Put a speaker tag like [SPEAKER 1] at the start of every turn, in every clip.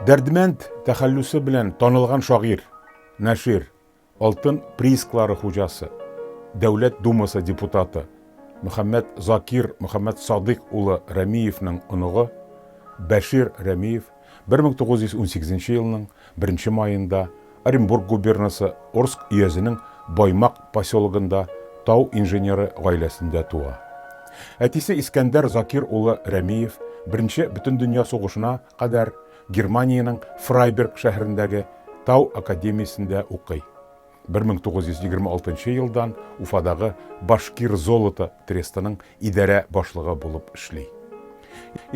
[SPEAKER 1] Дәрдмәнд тәхәллүсе белән танылган шагыйрь, нәшир, алтын приисклары хуҗасы, Дәүләт Думасы депутаты Мөхәммәд Закир Мөхәммәд Садыйк улы Рәмиевнең оныгы Бәшир Рәмиев 1918 елның беренче маенда Оренбург губернасы Орск өязенең Баймак поселогында тау инженеры гаиләсендә туа. Әтисе Искәндәр Закир улы Рәмиев Беренче бөтендөнья сугышына кадәр Германиянең Фрайберг шәһәрендәге Тау академиясендә укый. 1926 елдан Уфадагы Башкирзолото трестының идарә башлыгы булып эшли.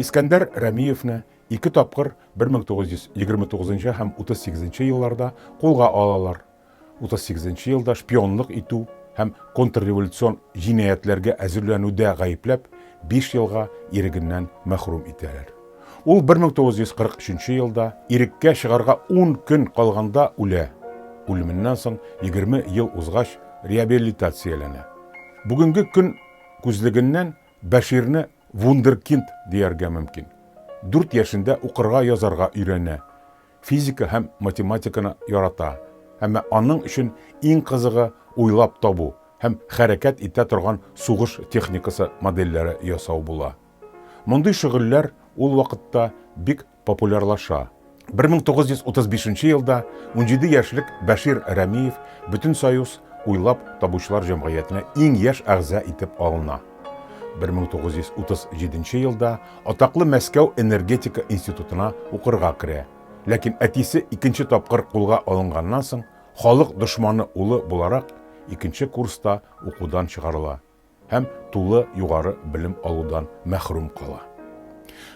[SPEAKER 1] Искәндәр Рәмиевне Ике тапкыр, 1929 һәм 38 елларда кулга алалар. 38 елда шпионлык итү һәм контрреволюцион җинаятьләргә әзерләнүдә гаепләп, 5 елга ирегеннән мәхрүм итәләр. Ул 1943 елда иреккә чыгарга 10 көн калганда үлә. Үлеменнән соң 20 ел узгач реабилитацияләнә. Бүгенге көн күзлегеннән Бәширне вундеркинд дияргә мөмкин. Дүрт яшендә укырга-язарга өйрәнә. Физика һәм математиканы ярата. Әмма аның өчен иң кызыгы уйлап табу һәм хәрәкәт итә торган сугыш техникасы модельләре ясау була. Мондый шөгыльләр ул вакытта бик популярлаша. 1935 елда 17 яшьлек Бәшир Рәмиев Бөтенсоюз уйлап табучылар җәмгыятенә иң яшь әгъза итеп алына. 1937 елда атаклы Мәскәү энергетика институтына укырга керә. Ләкин әтисе икенче тапкыр кулга алынганнан соң, халык дошманы улы буларак, икенче курста укудан чыгарыла. Һәм тулы югары белем алудан мәхрүм кала.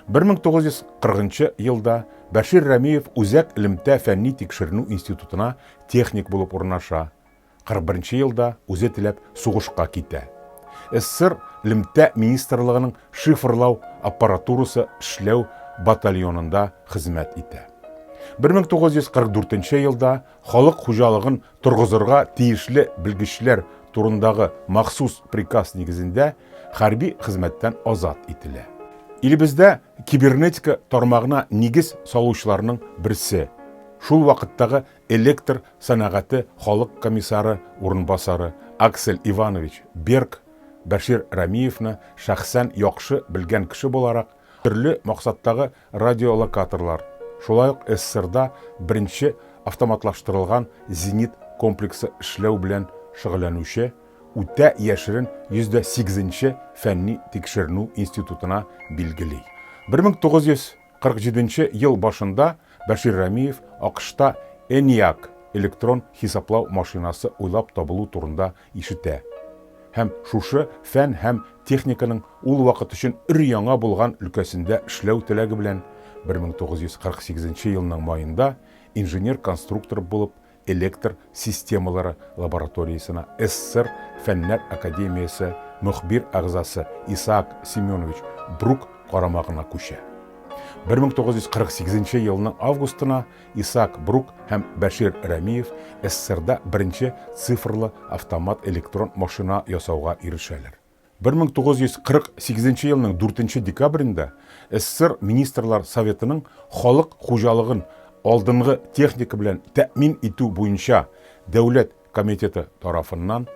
[SPEAKER 1] 1940 елда Бәшир Рәмиев Үзәк элемтә фәнни тикшеренү институтына техник булып урнаша. 41 елда үзе теләп сугышка китә. СССР элемтә министрлыгының шифрлау аппаратурасы эшләү батальонында хезмәт итә. 1944 елда халык хуҗалыгын торгызырга тиешле белгечләр турындагы махсус приказ нигезендә хәрби хезмәттән азат ителә. Илебездә кибернетика тармагына нигез салучыларның берсе, шул вакыттагы электр сәнәгате халык комиссары урынбасары Аксель Иванович Берг Бәшир Рәмиевны шәхсән яхшы белгән кеше буларак, төрле максаттагы радиолокаторлар, шулай ук СССРда беренче автоматлаштырылган зенит комплексы эшләү белән шөгыльләнүче үтә яшерен 108 нче фәнни тикшеренү институтына билгели. 1947 нче ел башында Бәшир Рәмиев АКШта ENIAC электрон хисаплау машинасы уйлап табылу турында ишетә һәм шушы фән һәм техниканың ул вакыт өчен өр-яңа булган өлкәсендә эшләү теләге белән 1948 елның маенда инженер-конструктор булып электр системалары лабораториясенә СССР Фәннәр академиясе мөхбир әгъзасы Исаак Семенович Брук карамагына күчә. 1948 елның августына Исаак Брук һәм Бәшир Рәмиев СССРда беренче цифрлы автомат электрон машина ясауга ирешәләр. 1948 елның 4 декабрендә СССР Министрлар Советының халык хуҗалыгын алдынгы техника белән тәэмин итү буенча дәүләт комитеты тарафыннан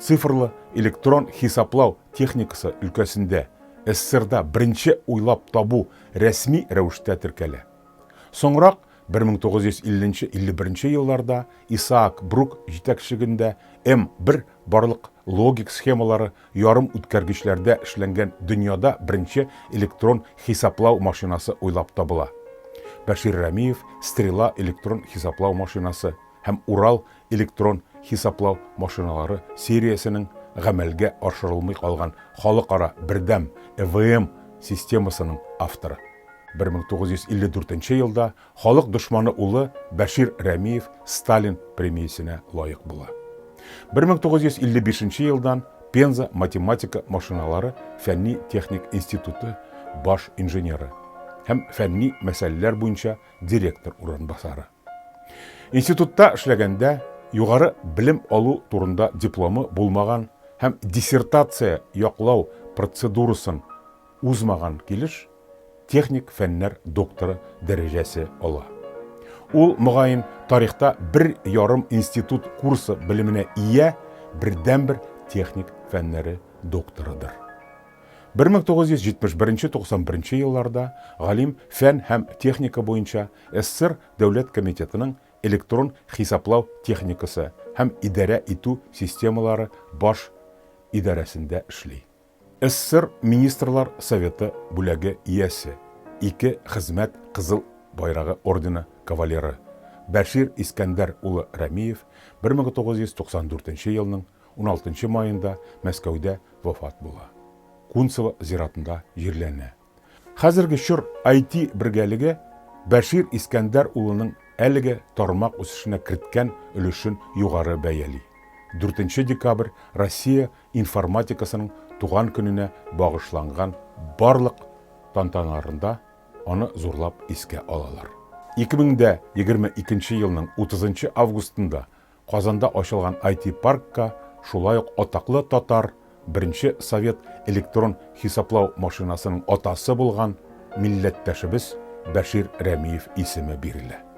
[SPEAKER 1] цифрлы электрон хисаплау техникасы өлкәсендә СССРда беренче уйлап табу рәсми рәвештә теркәлә. Соңрак, 1950-51 елларда Исаак Брук җитәкчелегендә М1 барлык логик схемалары ярым үткәргечләрдә эшләнгән дөньяда беренче электрон хисаплау машинасы уйлап табыла. Бәшир Рәмиев Стрела электрон хисаплау машинасы һәм Урал электрон хисаплау машиналары сериясенең гамәлгә ашырылмый калган халыкара бердәм ЭВМ системасының авторы. 1954 елда халык дошманы улы Бәшир Рәмиев Сталин премиясенә лаек була. 1955 елдан Пенза математика машиналары фәнни-техник институты баш инженеры һәм фәнни мәсьәләләр буенча директор урынбасары. Институтта эшләгәндә югары белем алу турында дипломы булмаган һәм диссертация яклау процедурасын узмаган килеш, техник фәннәр докторы дәрәҗәсе ала. Ул, мөгаен, тарихта бер ярым институт курсы белеменә ия бердәнбер техник фәннәре докторыдыр. 1971-91 елларда галим фән һәм техника буенча СССР Дәүләт комитетының электрон хисаплау техникасы һәм идарә итү системалары баш идарәсендә эшли. СССР Министрлар Советы бүләге иясе, ике Хезмәт Кызыл Байрагы ордены кавалеры Бәшир Искәндәр улы Рәмиев 1994 елның 16 маенда Мәскәүдә вафат була. Кунцево зиратында җирләнә. Хәзерге чор IT бергәлеге Бәшир Искәндәр улының әлеге тармак үсешенә керткән өлешен югары бәяли. Дүртенче декабрь Россия информатикасының туган көненә багышланган барлык тантаналарында аны зурлап искә алалар. 2022 елның 30 августында Казанда ачылган IT-паркка шулай ук атаклы татар, беренче совет электрон хисаплау машинасының атасы булган милләттәшебез Бәшир Рәмиев исеме бирелә.